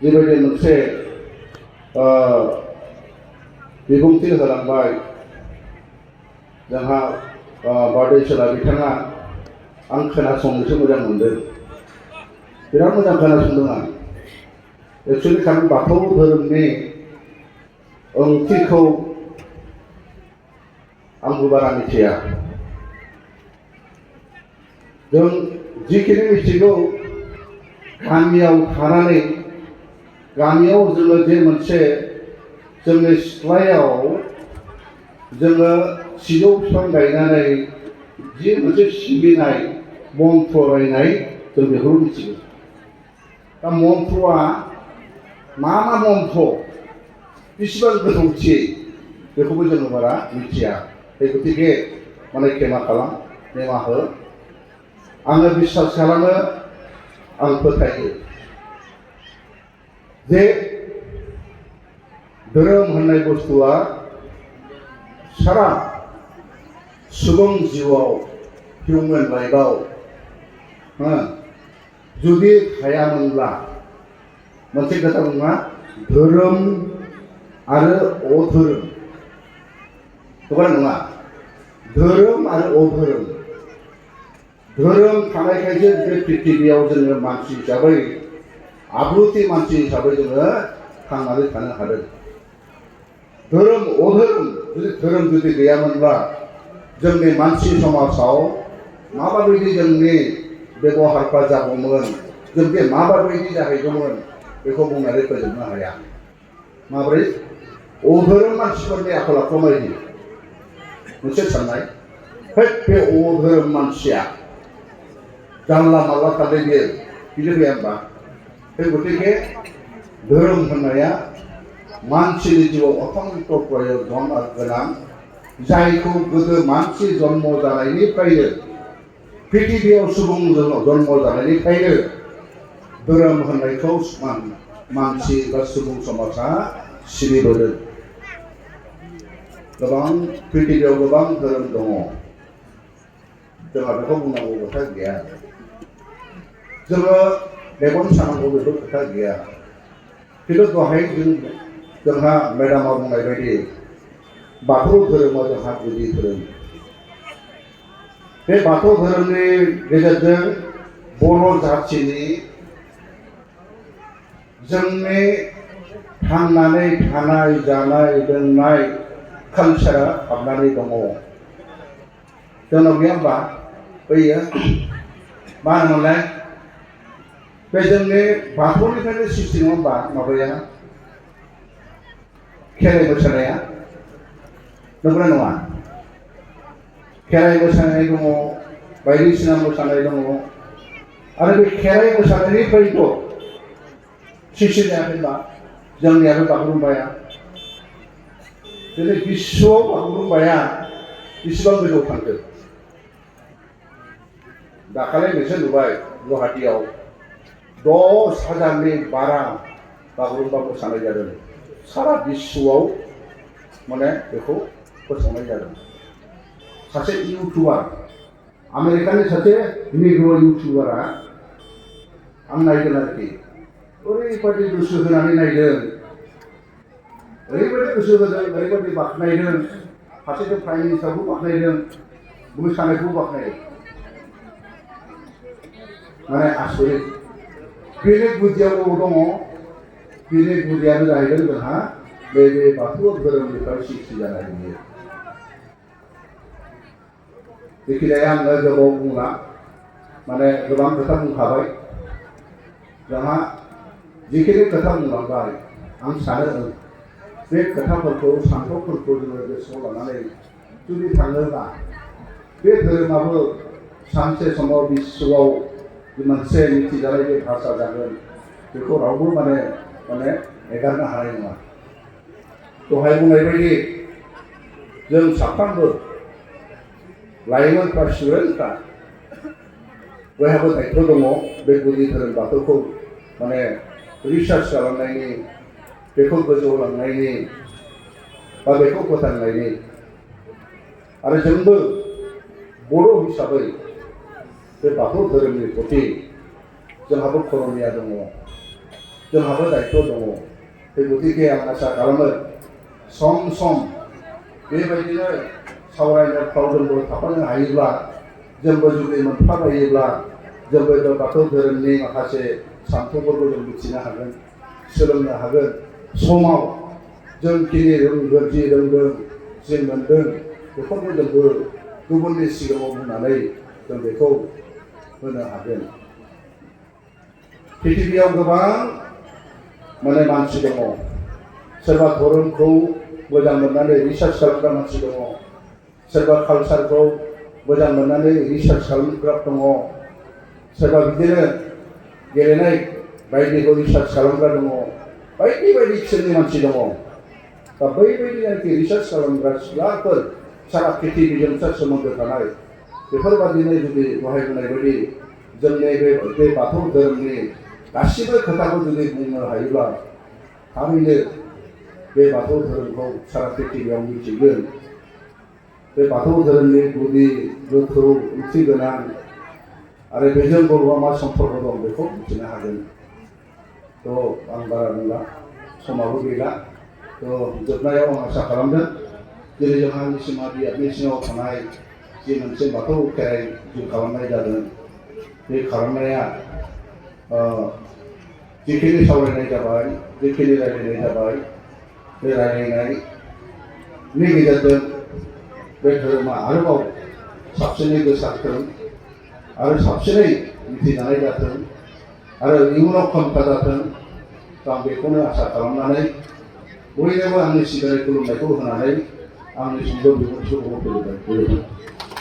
जिबायदि मोनसे बिबुंथि होलांबाय जोंहा बारदै सिख्ला बिथाङा आं खोनासंनोसो मोजां मोनदों बिराद मोजां खोनासंदों आं एक्सुवेलि कारण बाथौ धोरोमनि ओंथिखौ आंबो बारा मिथिया जों जिखिनि मिथिगौ गामियाव थानानै गामियाव जोङो जे मोनसे जोंनि सिथ्लायाव जोङो सिजौ बिफां गायनानै जि मोनसे सिबिनाय मन्त्र रायनाय जों बेखौ मिथिगौ दा मन्त्रआ मा मन्त्र बेसेबां गोथौथि बेखौबो जोङो बारा मिथिया गतिके माने क्षेमा खालाम निमाहा हो आङो बिश्वास खालामो आं फोथायो जे धोरोम होननाय बुस्थुआ सारा सुबुं जिउआव हिउमेन लाइफआव जुदि थायामोनब्ला मोनसे खोथा बुङा धोरोम आरो अधोरोम नंगौना नङा धोरोम आरो अधोरोम धोरोम थानायखायसो बे पृथिबियाव जोङो मानसि हिसाबै आब्रुथि मानसि हिसाबै जोङो थांनानै थानो हादों धोरोम अधोरोम धोरोम जुदि गैयामोनब्ला जोंनि मानसि समाजाव माबायदि जोंनि बेबहारफ्रा जागौमोन जों बे माबायदि जाहैगौमोन बेखौ बुंनानै फोजोबनो हाया माबोरै अधोरोम मानसिफोरनि आखल आखु बायदि मोनसे साननाय बे अधोरोम मानसिया जानला मानला थानाय बियो गैया होनबा बे गतिके धोरोम होननाया मानसिनि जिउआव अत्यन्त प्रयोजन गोनां जायखौ गोदो मानसि जन्म जानायनिफ्रायनो पृथिबियाव सुबुं जन्म जानायनिफ्रायनो धोरोम होननायखौ मानसि बा सुबुं समाजा सिबिबोदों गोबां पृथिबियाव गोबां धोरोम दङ जोंहा बेखौ बुंनांगौ खोथा गैया जोङो मेगन सानांगौ बेफोर खोथा गैया खिन्थु दहाय जोंहा मेडामा बुंनाय बायदि बाथौ धोरोमा जोंहा गुदि धोरोम बे बाथौ धोरोमनि गेजेरजों बर' जाथिनि जोंनि थांनानै थानाय जानाय लोंनाय कालचारा हाबनानै दङ जोंनाव गैया होनबा बैयो मा होनोमोनलाय बे जोंनि बाथौनिफ्रायनो सृष्टि नङा होनबा माबाया खेराइ मोसानाया नंगौना नङा खेराइ मोसानाय दङ बायदिसिना मोसानाय दङ आरो बे खेराइ मोसानायनिफ्रायथ' सृष्टि जायाखैबा जोंनियाबो बागुरुम्बाया दिनै बिश्वआव बागुरुम्बाया बेसेबां गोजौ थांखो दाखालि नोंसोर नुबाय गुवाहाटीयाव 10,000नि बारा बागुरुम्बा मोसानाय जादों सारा बिश्वआव माने बेखौ फोसावनाय जादों सासे इउटुबार आमेरिकानि सासे निग्र' इउटुबारा आं नायदों आरोखि ओरैबायदि गोसो होनानै नायदों ओरैबायदि गोसो होदों ओरैबायदि बाख्नायदों फारसेथिं प्राइम मिनिस्टारखौ बाख्नायदों मोसानायखौ बाख्नायदों माने आसरित बेनि गुदियाव दङ बेनि गुदियानो जाहैदों जोंहा बे बाथौ धोरोमनिफ्राय सृष्टि जानाय बियो जेखिजाया आङो गोबाव बुंला माने गोबां खोथा बुंखाबाय जोंहा जिखिनि खोथा बुंलांबाय आं सानो बे खोथाफोरखौ सान्थौफोरखौ जोङो गोसोआव लानानै जुदि थाङोब्ला बे धोरोमाबो सानसे समाव बिश्वआव मोनसे मिथिजानाय बे भाषा जागोन बेखौ रावबो माने एगारनो हानाय नङा दहाय बुंनाय बायदि जों साफ्रोमबो लाइमोनफ्रा स्टुडेन्टफ्रा बयहाबो दायित्व दङ बे गुदि धोरोम बाथौखौ माने रिसार्च खालामनायनि बेखौ गोजौआव लांनायनि बा बेखौ फोथांनायनि आरो जोंबो बर' हिसाबै बे बाथौ धोरोमनि प्रति जोंहाबो करनिया दङ जोंहाबो दायित्व दङ बे गतिके आं आसा खालामो सम सम बेबायदिनो सावरायनायफ्राव जोंबो थाफानो हायोब्ला जोंबो जुदि मोनफाबायोब्ला जोंबो बाथौ धोरोमनि माखासे सान्थौफोरखौ जों मिथिनो हागोन सोलोंनो हागोन समाव जोंखिनि रोंगोन जि रोंदों जि मोनदों बेफोरखौ जोंबो गुबुननि सिगाङाव बुंनानै जों बेखौ होनो हागोन पृथिबियाव गोबां माने मानसि दङ सोरबा धोरोमखौ मोजां मोननानै रिसार्च खालामग्रा मानसि दङ सोरबा कालचारखौ मोजां मोननानै रिसार्च खालामग्रा दङ सोरबा बिदिनो गेलेनाय बायदिखौ रिसार्च खालामग्रा दङ बायदि बायदि किसोमनि मानसि दङ दा बैबायदि आरोखि रिसार्च खालामग्रा सिख्लाफोर सारा पृथिबीजों सोमोन्दो थानाय बेफोरबादिनो जुदि दहाय बुंनाय बायदि जोंनि बे बाथौ धोरोमनि गासिबो खोथाखौ जुदि बुंनो हायोब्ला थारैनो बे बाथौ धोरोमखौ सारा पृथिबीयाव मिथिगोन बे बाथौ धोरोमनि गुदि गोथौ ओंथि गोनां आरो बेजों बर'आ मा सम्पर्क दं बेखौ मिथिनो हागोन थ' आं बारा बुंला समाबो गैला थ' जोबनायाव आं आसा खालामदों जेरै जोंहा निसिमा बियाबनि सिङाव थानाय जि मोनसे बाथौ खेराइ जि खालामनाय जादों बे खालामनाया जिखिनि सावरायनाय जाबाय जिखिनि रायलायनाय जाबाय बे रायलायनायनि गेजेरजों बे धोरोमा आरोबाव साबसिनै गोसारथों आरो साबसिनै मिथिजानाय जाथों आरो इयुनाव खोमथा जाथों आं बेखौनो आसा खालामनानै बयनोबो आंनि सिगांनि खुलुमनायखौ होनानै आंनि सुंद' बिबुंथिखौ फोजोबबाय।